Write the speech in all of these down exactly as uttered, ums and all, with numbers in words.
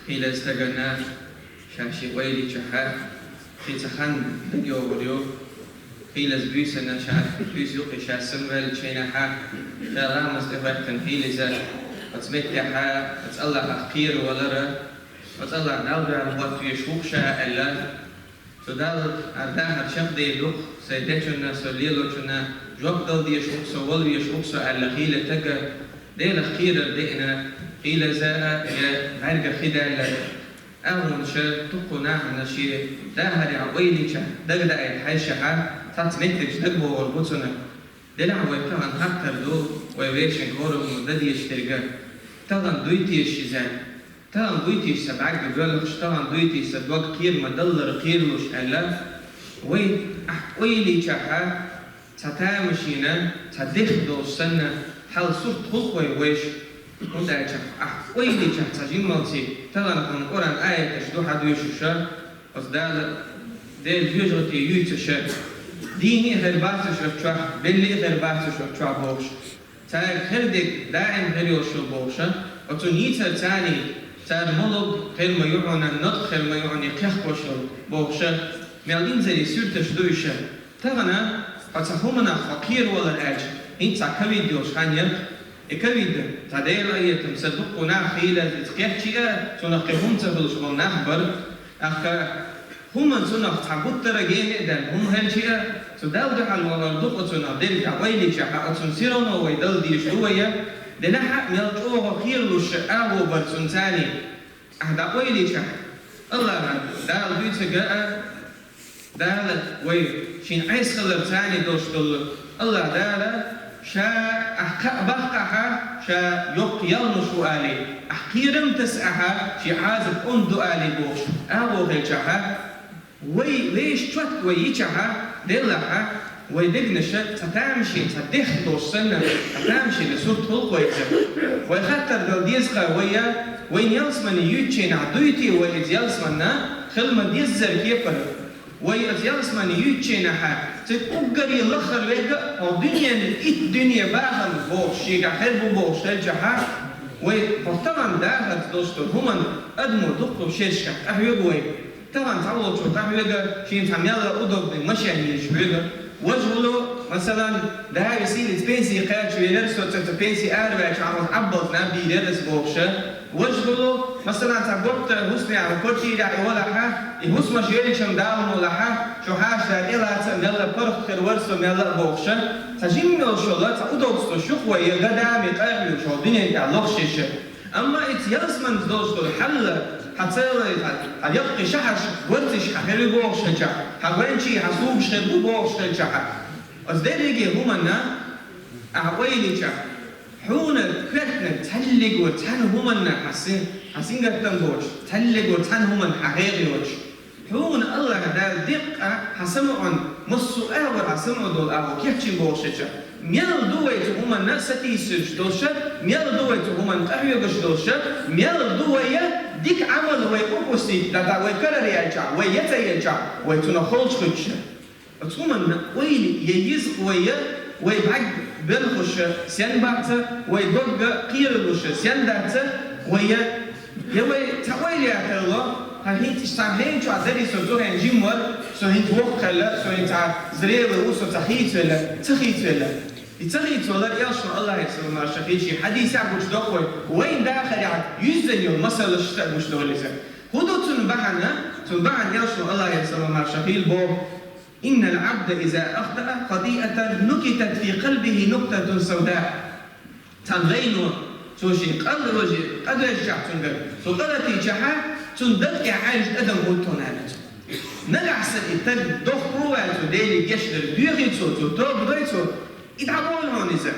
Хийлаза стагана ша ший ойла йича хьа, кхин цхьа хан дагайогӀур ю. Хийлаза буьйсанна ша, буьйса юкъе ша самаваьлча шайна хьа, ша ламаз тӀехӀоьттина хийлаза, оцу меттехьа, оцу Аллахьах кхеравалара, оцу Аллахьа Далла дуьхьал хӀотта везаш ву-кх ша аьлла. Цу Далла ардахар чекхдер ду-кх, сайн дечунна, со лелочунна жоп дала дезаш ву-кх со, вала везаш ву-кх со аьлла хийла стага, Делах кхерар деана, хийлаза а, я бӀаьргах хи даьлла. Ахуна ша, дуккха нахана ший дахарехь, ойла йича, дагадаийта хьаьжча хьа, цхьацца меттигаш дагабогӀур бу цунах. Делахь вай тахана хаттар ду, вай вешан корам дан дезаш дерг. Тахана дуй теша иза? Тахана дуй теша са бӀаьрг боьлхуш, тахана дуй теша са дог кхерам даллара кхералуш аьлла, вай ахь ойла йича хьа, цхьа тамашийна, цхьа дехна долуш санна, хьал сурт хул-кх вай вайша. ХӀунда аьлча ахь ойла йича хьа цхьа жиммалций, тахана хьуна Къуръан аяташ ду хьадоьшуша, оцу Дала, Делан жоьжахати юьйцуша, дийна а хир бац уьш оцу чохь, белла а хир бац уьш оцу чохь бохуш. Цаьрга хир дерг даим хир йолуш ю бохуша, оцу нийсар царний, цара молуг хир ма ю хьуна, ноткъа хир ма ю хьуна кхехкош йолу бохуша, мел инзаре суьрташ ду иша. Тахана хьо цхьа хӀуманах хьо кхеравалар аьлча, хӀинца цхьа ковид йолуш хан яра. И ковид, цхьа Делан къинхетам, са дуккха нах хийла иза кхеччи а, цунах кхин хӀума ца хуьлуш болу нах бара. ТӀаккха хӀуманна цунах цхьа гуттара а гена а даьлла хӀума хилчи а, цу Далла дуьхьал валар ду-кх оцунах дерг, ахь ойла йича хьа, оцунна всё равно вай дала дезаш ду вай, делахь а мел чӀогӀа кхералуш агӀо бара цунна царний. Ахь дӀа ойла йича хьа, Аллахьа Дала дуьйцург а, Дала вай шена Ӏеса хилар царний долуш долу, Аллахьа Дала ша ахь кхаъ баккхахьа, ша йоккха ялмаш ву алий, ахь кхерам таса ахьа, шен Ӏазап онда ду алий бохуш, агӀо хилча хьа, вай вешан чот вай йича хьа, делла хьа, вай дегнаша цхьа тамашийна, цхьа дехна долуш санна, цхьа тамашийна сурт хул-кх вай иза. Вай хаттар дала деза-кх вай, вайна ялсамани юьйцучу хенахь дуй те вай иза ялсаманна, хила ма-деззара кепара. Вай оцу ялсамани юьйцучу хенахьа, цига уггаре лаххара верг а хӀокху дуьненан итт дуьне бахарна бохуш, шегахь хир бу бохуш хилча хьа, вай хӀокху тахана дахарца долуш долу хӀуманна адамо дуккха шерашкахь къахьоьгу вай. Тахана цхьаволчо къахьоьгу, шена цхьа мелла удобный машен йолуш хьоьгу. Важа волу, масалан, да висина иза пенсий кхача велира, со цо цу пенсий араваьлча, хьан Ӏаббалц наб йийр яра аса бохуша. Важа волу, масалан, цхьа готта хӀусамехь, квартирехь и валахьа, и хӀусамаш веллачун даламо лахьа, шу хьаша тӀелаца а мелла паргӀат хир вара со мелла а бохуша. Цхьа жимма йолуш йолу, цхьа удобство шу-кх вай, я гадами къайгӀа ю шу дуьнен тӀехь лохуш иша. Амма иза ялсаманца долуш долу хьал, хьан цӀа а, хьан яккхий шахьарш, варциш хьан хир ю бохуш хилча, хьан гончий, хьан сугаш хир бу бохуш хилча, оцу дерриге хӀуманна ахь ойла йича, хьуна коьртаниг цхьаьллиг вара цхьана хӀуманна хьан син, хьан сингаттам боцуш, цхьаьллиг вара цхьана хӀуманна хьан гӀайгӀа йоцуш. Хьуна Аллахьа Дала деккъа хьан самаӀан, массо а агӀор хьан самаӀа долу агӀо кечйина бохуш хилча, мел ду вай цу хӀуманна сатийсаш долуша, мел ду вай цу хӀуманна къахьоьгуш долуша, мел ду вай дика Ӏамал вай упустить, дӀа вай карара яьлчахь, вай я ца елчахь, вай цунах холчу хуьттуша. Оцу хӀуманна ойла ян еза-кх вай, вай бӀаьрг боьлхуш сен бац, вай дог кхералуш сен дац, вай, я вай цхьа ойла ян тарло, хьан хӀинца цхьана хенан чохь дарий со цу хенахь жимма вара, со хӀинца воккха хилла, со хӀинца зрелый ву, со цхьа хийцавелла, ца хийцавелла. И ца хийцавалар элчано, Аллахьера салам-маршо хуьлда цунна, шен хьадисехь гучудоккху вай, вайн дахарехь юьззина йолу масалашца гучудолу иза. ХӀун ду цунна бахьана? Цунна бахьана элчано, Аллахьера салам-маршо хуьлда цунна, боху: «إن العبد إذا أخطأ خطيئة نكتت في قلبه نكتة سوداء». Цхьана гӀайно, цо шен къа лозий, къа доьжчахь цуьнгара, цо къа латийчахьа, цуьнан даг тӀехь Ӏаьржа тӀадам хӀуттуна аьлла цо. Нагахь санна и стаг дохко ваьлла, цо Деле гечдар доьхий цо, цо тоба дой цо, и дӀаболу хьуна иза,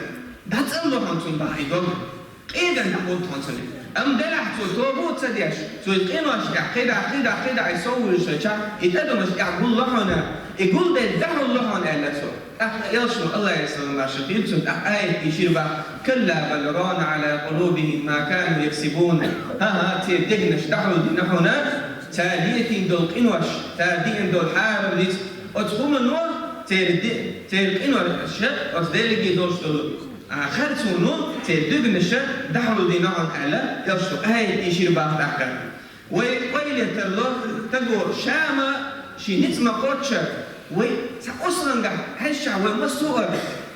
дӀацӀалло хьуна цунна бахьа и дог. Къеган дӀахӀутту хьуна цунна. Амма делахь цо тоба а ца деш, цо и къинош тӀехь кхидӀа, кхидӀа, кхидӀа и сов вуьйшача, и тӀадамаш тӀехь гулло хьуна, и гулделла дӀахьулло хьуна аьлла цо. ТӀаккха элчано, Аллахьера салам-маршо хуьлда цунна, тӀаккха аят дийшира боху: «كلا بل ران على قلوبهم ما كانوا يكسبون». ХӀан-хӀа, церан дегнаш дӀахьулдина хьуна, цара летийна долу къинош, цара деана долу хьарам ницкъ, оцу хӀумано церан де-, церан къинош, оцу дерриге долуш долу А харцо церан дегнаша дӀахьулдина хьуна аьлла, элчано аят дийшира боху тӀаккха. Вай къайле тарло таго ша-м ший ницкъ ма кхоччу, вай цхьа ослангахь хьаьжчахь вай массо а,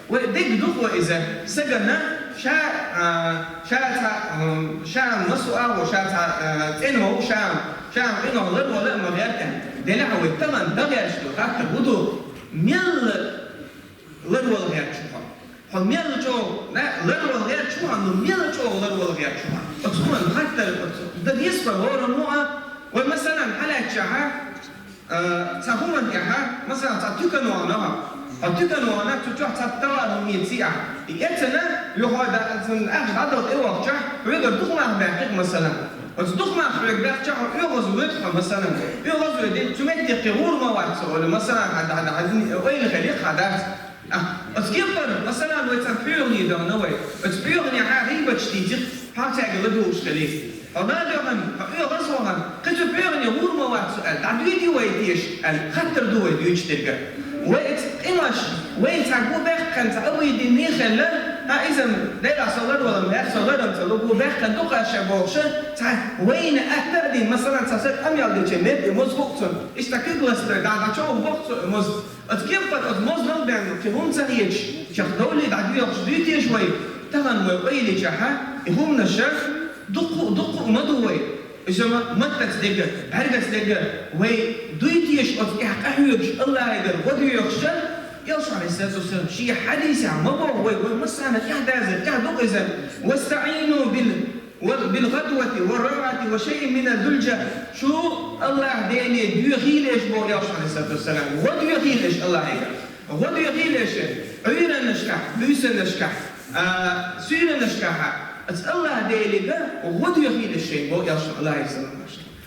вай дег дукха вай иза, сагана ша, а, ша цхьа, м, ша массо а ву, ша цхьа, а, цӀена ма ву, ша, ша къинойх ларвала а ма гӀерта. Делахь вай тахана дагӀерчу ду, хаттар хӀун ду, мел ларвала гӀерташ ву хьо. Хьо мел чӀогӀа, на, ларвала гӀерташ ву хьо, ну мел чӀогӀа ларвала гӀерташ ву хьо. Оцу хӀуманна хаттар, оцу, дан деза вай хӀораммо а, вай, масалан, хьалаьцчахьа, а, цхьа хӀуманна тӀехьа, масалан, цхьа туькано вахана хьо. Хьо туькано вахана, цу чохь цхьа товар хӀума эций ахь. И эцна, юха да, цунна ахча дӀадала тӀевахчахь, хьоьгара дукха мах баьккхи-кх, масалан. Оцу дукха мах хьоьга баьккхчахь, хьо оьгӀаз воьду хьо, масалан. ОьгӀаз воьдий, цу меттехь кхин гӀур ма вац хьо, олий, масалан, хьан, хьан, хьан ойла хилий-кх, хьан дац. А, оцу кепара, масалан, вай цхьана пхьоьгӀане дахана вай. Оцу пхьоьгӀанехьа гӀийбаташ дийцира, хьо цаьрга ладугӀуш хилий. Хьо ладоьгӀна, хьо оьгӀаз вахана, кхин цу пхьоьгӀане гӀур ма вац хьо аьлла, дӀадоьдий вай теша аьлла, хаттар ду вай дуьйцуш дерг. Вай оцу къинош, вай цхьа гу баьккхина, цхьа обида йина хилла, а, иза-м, Делахь со ларвала ма гӀерта, со лар-м ца лу, гу баьккхина дукха ша бохуш, цхьа вайна атта а дина, масалан, цхьа саг къамел дечу метте моза хууш цунна, иштта куьг ластар, дӀа-дӀа чӀогӀа боху цо моза. Оцу кепара оцу мозанал бен кхин хӀума ца хеташ, чекхдовлий дӀадоьгӀуш дуй теша вай? Тахана вай къайличахьа, и хӀуманаш дуккха а, дуккха а ма ду вай. Иза ма, маттаца дерг, бӀаьргаца дерг, вай дуй теша оцу тӀехь къахьоьгуш, Аллахьигара гӀо доьгӀуш, Элчано, Ӏалайхиссалату вассалам, шен хьадисехь ма боху вай, вай массарна тӀехь дазар, тӀехь ду-кх иза: «Вастаӏину бил, ва, бил гӀадвати ва рагӀати ва шайъин мина зулджа». Шу Аллахь Деле доьхийла аш, боху Элчано, Ӏалайхиссалату вассалам. ГӀо доьхийла аш Аллахьига. ГӀо доьхийла аш Ӏуьйраннашкахь, буьйсаннашкахь, а, суьйраннашкахь, аса Аллахь Делига гӀо доьхийла аш шайн, боху Элчано, Ӏалайхиссалам.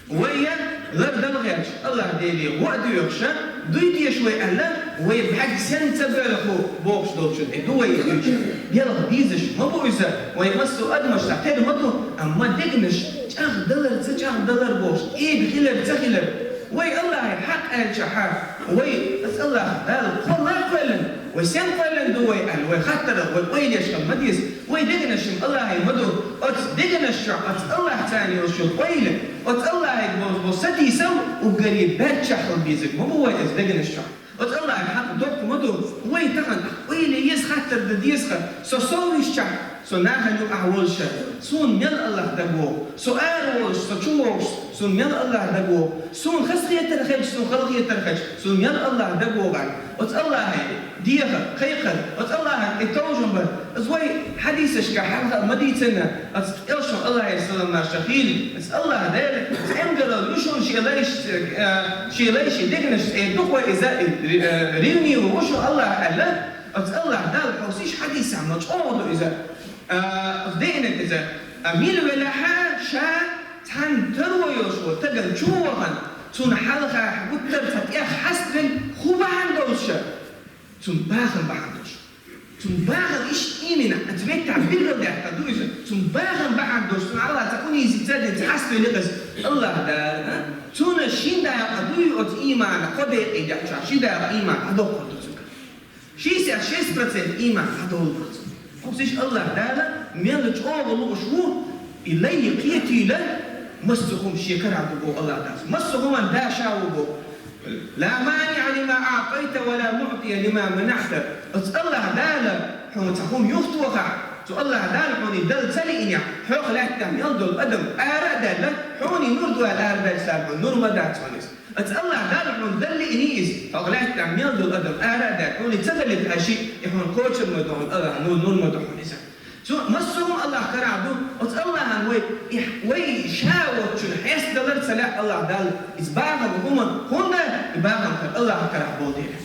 Вай лардала гӀерташ, Аллахь Деле гӀо а доьхуш, дуй теша вай аьлла, вай бӀаьрг сенца боьлху бохуш долчун тӀе ду вай дуьйцуш. Белха дезаш ма бу иза, вай массо а адамашна тера ма ду, амма дегнаш чӀагӀдалар, ца чӀагӀдалар бохуш, эга хилар, ца хилар. Вай Аллахье хьакъ аьлчахьа, вай аса Аллахь Дала кхолла а кхоьллина, вай сен кхоьллина ду вай аьлла, вай хаттарал, вай къайлеш хила ма деза. Вай дегнаш-м Аллахье ма ду. Оцу дегнаш чохь, оцу Аллахьца йолуш йолу къайла, оцу Аллахье бо-, бо сатийсам уггаре баьрччехь хила безиг ма бу вай оцу дегнаш чохь. Оцу Аллахье хьакъ доккха ма ду. Вай тахана къайле еза, хаттар дан деза-кх, со сов висчахь, со нахана юкъахь волуш, суна мел Аллахь дагавогӀу, со ара волуш, со чу вогӀуш, суна мел Аллахь дагавогӀу, суна хазахетар хилча, суна халахетар хилча, суна мел Аллахь дагавогӀу аьлла. Оцу Аллахье деха, кхайкхар, оцу Аллахьан тӀе товжам бар. Аса вай хьадисашка хьалха а ма дийцина, аса Элчано, Аллахьера салам-маршо хуьлда, аса Аллахь Дала, цӀенгарал ю шуна шен лайш, э, шен лайш дегнаш цӀе дукха вай иза, э, ривни ву шу Аллахь аьлла, аса Аллахь Дала хьовсийша хьадисехь ма чӀогӀа ду иза. А, деана иза, а, мила велахьа ша цхьана таро йолуш волу стагана чу вахана, цунна хьалха гуттар а цхьа тӀех хьаставелла, хӀун бахьана долуш ша? Цунна бахам бахьана долуш. Цунна бахам иштта иймина, аса меттахь билгалдаьккхина ду иза. Цунна бахам бахьана долуш, цунна хьалха цхьа унизить а дина, цхьа хьаставелла иза. Аллахь Дала, а? Цунна шина дакъа дуй оцу иймана, кхо декъе дечохь, ши дакъа ийман дӀадоккхур ду цуьнга. Шестьдесят шесть процент ийман дӀадолу ду цуьнан. Хьовсийша, Аллахь Дала мел чӀогӀа лууш ву, и лай кхетийла, массо а хӀума шен карахь ду боху Аллахь Дала. Массо а хӀуманна да ша ву боху. «Ла маниӀа лима аӀтайта ва ла муӀтия лима манаӀта». Оцу Аллахь Дала хьуна цхьа хӀума юхатохахь, цу Аллахь Дала хьуна и дала ца лиънехь, хьох лаьттахь мел долу адам ара а даьлла, хьуна и нур ду аьлла арадаьлча, цара хьуна нур ма дац хьуна иза. Аса Аллахь Дала хьуна даллиъний иза, хьо гӀлаьттина мел долу адам ара а даьлла, хьуна и ца далийта хьаьжчи, и хьуна кхочур ма ду хьуна, Аллахь нур, нур ма ду хьуна иза. Цу массо а хӀума Аллахь карахь ду, оцу Аллахьан вай, и, вай ша воцчунна хьестадалар ца лаьа Аллахь Далла, иза бахам хӀума, хӀунда и бахам кара Аллахьан карахь болу дела.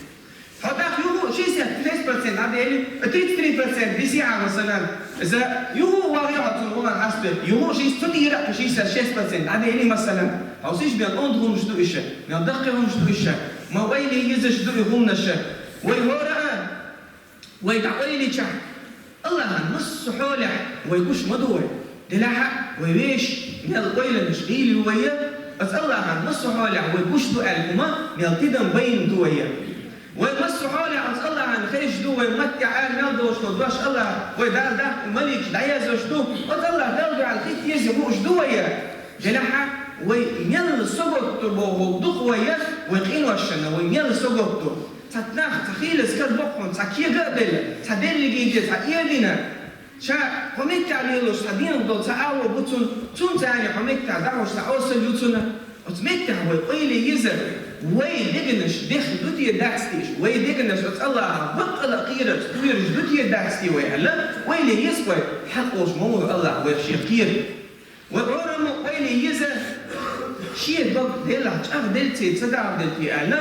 Хьо тӀаккха юха шестьдесят шесть процент дӀадели, тридцать три процент висехьа, масалан, иза юха вагӀе хьо цунна гӀуллан хьаста, юха шийтта цу тӀера а шестьдесят шесть процент дӀадели, масалан, хьовсийша, мел онда хӀумаш ду иша, мел даккхий хӀумаш ду иша, ма вайна езаш ду и хӀуманаш. Вай хӀора а, вай дӀакъойличахь, Аллахьан массо а хьолехь вай гуш ма ду вай. Делахь а вай вешан мел ойланаш гӀийла ю вай, аса Аллахьан массо а хьолехь вай гуш ду аьлла хӀума мел тидам байна ду вай. Вай массо а хьолехь оцу Аллахьан хезаш ду, вай маттехь ара мел долуш долу дош Аллахь, вай Дала дахка маликаш дӀаязъеш ду, оцу Аллахь Далла дуьхьал хӀитта еза хууш ду вай. Делахь а Вай мел саготду боху дукха вай, вай къиношна, вай мел саготду. Цхьа нах, цхьа хийла сказ боккхун, цхьа кега а белла, цхьа дерриге де, цхьа эдина. Ша хьо меттехь лелош цхьа динах долу цхьа агӀо бу цунна, цунца цхьаьна хьо меттехь дахьош цхьа осал ю цунна. Оцу меттехь вай ойла еза, вай дегнаш дехна ду те дац те, вай дегнаш оцу Аллахьах баккъала кхерарца кхоьруш ду те дац те вай аьлла, ойла еза вай, хьакъ волуш ма ву Аллахь вайх шех кхера. Вай Ӏуьйранна ойла еза, шен дог делахь чӀагӀделла те, ца дагӀделла те аьлла,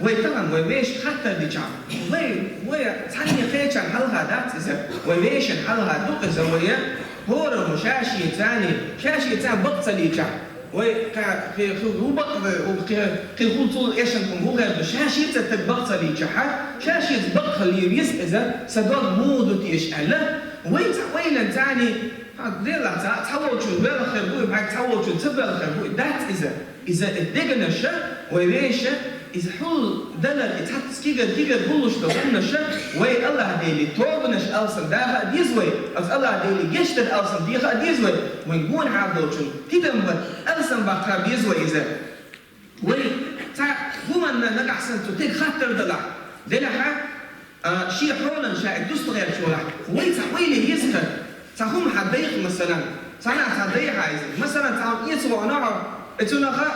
вай тахана вай вешан хаттар дичахь, вай, вай цхьанне кхечарна хьалха дац иза, вай вешан хьалха ду иза, вай хӀораммо ша-шеца, ша-шеца бакъ ца лийчахь, вай кхе, кхе, кхе, хӀун бакъ, кхе, кхин хӀун цул эшна хӀун хир ду, ша-шеца стаг бакъ ца лийчахь, ша-шеца бакъ хила веза иза, сан дог муха ду теша аьлла, вай цхьа ойланца, Хьан делахь ца, цхьаволчун белхар буй, хьан цхьаволчун ца белхар буй, дац иза. Иза и дегнаша, вай веша, иза хьул далар, и цхьацца кигар, кигар хӀуллуш ду хӀумнаша, вай Аллахь Деле тобанаш алсам даха а деза вай, аса Аллахь Деле гечдар алсам деха а деза вай, вайн гонахьа долчун тидам бан алсам баккха беза вай иза. Вай цхьа хӀуманна нагахь санна цу тӀе хаттар далахь, делахьа, а, шен хьолан ша и дуста гӀерташ валахь, вай цхьа ойла еза хӀара. Цхьа хӀума хьан дайха, масалан, цхьана цхьа дайхьа иза. Масалан, цхьа хӀума эца вахана хьо, и цунаха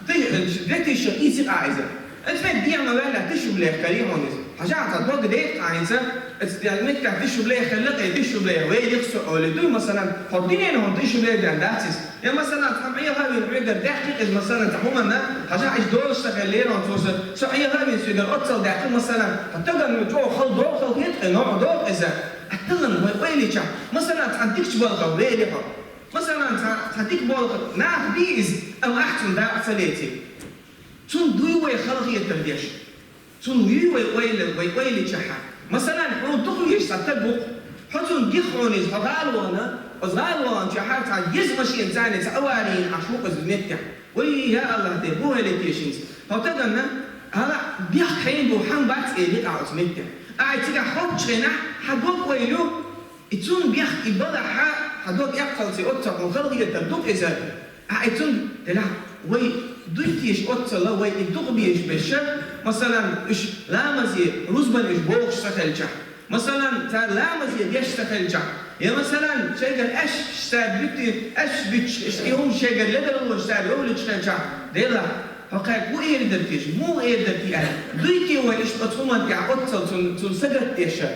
ди-, две тысячи ийци къа иза. Эцмет дехьа ма ваьлла, тысячу рублех карий хьуна иза. Хьажахьа цхьа дог дайта хьан иза, эц дехьа меттехь тысячу рублех хилла, кхе тысячу рублех вай лихсо олий дуй, масалан, хьо динен хьуна тысячу рублех ден дац иза. Я, масалан, цхьа Ӏеха а вина хьоьгара даьккхи иза, масалан, цхьа хӀуманна, хьажахь, иштта долуш ца хилла лерон цо сан, со Ӏеха а вина соьгара оццал даьккхи, масалан, хьо тагана чӀогӀа хала догӀу, хала хетта, кхин нохьа догӀу иза. Атталан вай ойла йичахь, масалан, цхьа дикачу балха вели хьо. Масалан, цхьа, цхьа дика болх нах бий иза, амма ахь цунна дакъа ца леций. Цунна дуй вай халахетар деш. Цунна вуй вай ойла, вай ойла чахьа. Масалан, хьуна дукха везаш цхьа стаг ву-кх. Хьо цунна гих хьуна иза, хьо гӀала вахана, оцу гӀала ваханчохь цхьа еза машенаца цхьа аварийна Ӏаш ву-кх иза меттехь. Вай, я АллахӀ, де, бу хӀалле те шинца. Хьо таганна, хьала бехк хьайна бу, хьан бац элира ахь оцу меттехь. Ахьа цигахь хӀокхучу хенахь, хьан дог ойла ю, и цунна бехк и балахь, хьан дог эккхалц оццахь хьуна халахетар ду-кх иза. Ахьа и цунна, делахь, вай дуй теша оццала, вай и дукха безаш берш, масалан, уьш ламазе рузбан уьш бохуш ца хилчахь, масалан, цара ламазе деш ца хилчахь, я, масалан, шайгара аьшпаш цара буьту, аьшпаш буьтуш, и хӀума шайгара ледарлонаш цара йовлуьйтуш хилчахь, делахь, хьо кхаьрга хӀун эр дара теша, муха эр дара те аьлла, дуй те вай иштта оцу хӀуманна тӀехь оццал цунна, цунна сагатдеша?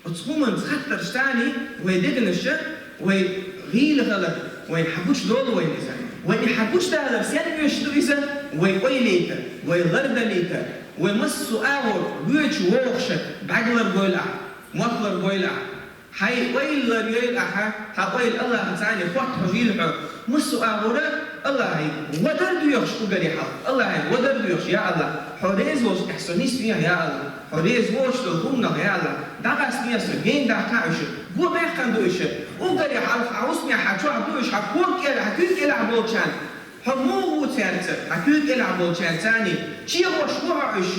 Оцу хӀуманца хаттарш царний вай дегнаша, вай гӀийла хилар, вайна хьан гучудолу вайна иза. Вайна и хьан гучудалар сенна оьшуш ду иза? Вай ойла йита, вай лардалийта, вай массо а агӀор воьдуш вогӀуша, бӀаьглар бойла ахь, мотт лар бойла ахь. Хьайн ойла лар йойла ахьа, хьан ойла АллахӀаца царний хӀотта хьожийла хьо. Массо а агӀора АллахӀе гӀо дар доьхуш уггаре хьалха. АллахӀе гӀо дар доьхуш, я АллахӀ, хьо реза волчу тӀехь со нисвехьа, я АллахӀ. Хьо реза воцуш долу хӀуманах, я АллахӀ, дӀакъаста веза со, гена дахка уьш, гӀо баьккхина ду уьш, уггаре хьалха хьан хӀусамехь, хьан чохь ду уьш, хьан кога кӀел-, хьан куьйга кӀелахь болчарна. Хьо муха ву цаьрца, хьан куьйга кӀелахь болчарна царний? ЧӀогӀа ву хьо уьш,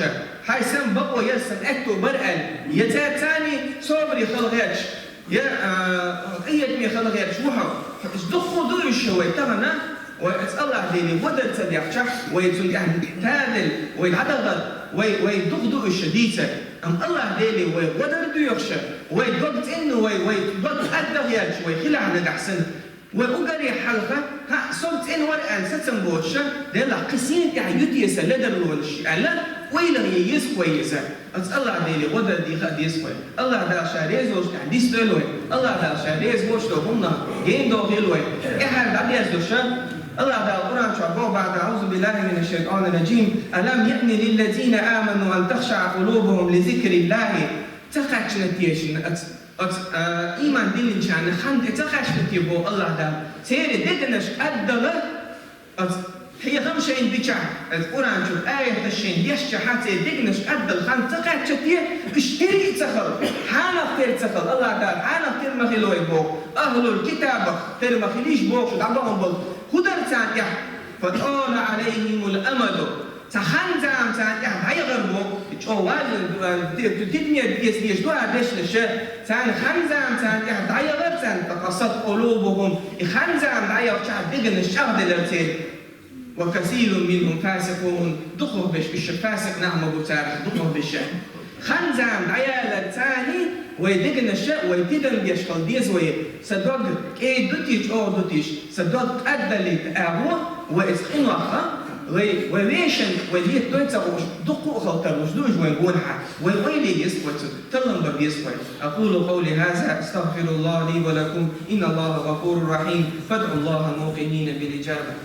хьайн сан бакъо яра, сан аьтто бара аьлла, я цаьрца царний собаре хала гӀерташ, я, а, къинхетаме хала гӀерташ ву хьо. Иза дуккха а ду уьш вай тахана, вай аса АллахӀ Деле гӀо дар ца дехчахь, вай цунна тӀехь таделла, вай дӀадахар, вай, вай дукха ду уьш дийцар. Амма АллахӀ Деле вай гӀо дар доьхуша, вай дог цӀена, вай, вай дог кӀаддах яьлча, вай хилахь нагахь санна. Вай уггаре хьалха, хӀаъ, со цӀена вара аьлла сацам боцуша, делахь кхин сен тӀехь ю те сан ледарлонаш аьлла, ойла е еза-кх вай иза. Аса АллахӀ Деле гӀо дар дийха а деза-кх вай. АллахӀ Дала Ша реза волчу тӀехь дисдойла вай. АллахӀ Дала Ша реза волчу долу хӀуманах гена дохийла вай. ТӀаьхьара дӀадерзоша, АллахӀ Дала Къуръан чохь боху баьхна: «أعوذ بالله من الشيطان الرجيم. ألم يأن للذين آمنوا أن تخشع قلوبهم لذكر الله». Ца кхаьчна теша аса Оцу, а, ийман диллинчарна хан тӀе ца кхаьчна те боху АллахӀ Дала. Церан дегнаш кӀаддала, оцу хьехам шайна дичахь, оцу Къуръан чуьра аяташ шайна дешчахьа, церан дегнаш кӀаддала хан ца кхаьчна те, уьш тера а ца хала, хьанах тера ца хала, АллахӀ Дала хьанах тера ма хила вай боху, ахӀлул китабах тера ма хилийша бохуш дӀабахана болу. ХӀун дара царна тӀехь? «فطال عليهم الأمد». Цхьа хан-зама царна тӀехь дӀаяхара боху, чӀогӀа важа, ти-, ти-, тидаме деза дезаш ду хӀара дешнаш, царна хан-зама царна тӀехь дӀаяхара царна, «فقست قلوبهم», и хан-зама дӀаяхча дегнаш чӀагӀделира церан. وكثير منهم فاسقون. Дукхагӏберш уьш фасикъ нах ма бу царех, дукхагӏберш. Хан-зама дӏаяларца вай дегнаша, вай тидам беш хила деза вай. Са дог кӏеда ду те, чӏоагӏа ду те, са дог тӏаддалийта агӏо, вай из къинойх, вай, вай вешан, вай летадой ца гӏуш, дукха а хила тарлуш ду уж вайн гонахьа. Вай, вай ле еза вай цу, таллам бар деза вай. أقول قولي هذا أستغفر الله لي ولكم إن الله غفور رحيم فادعوا الله موقنين بالإجابة.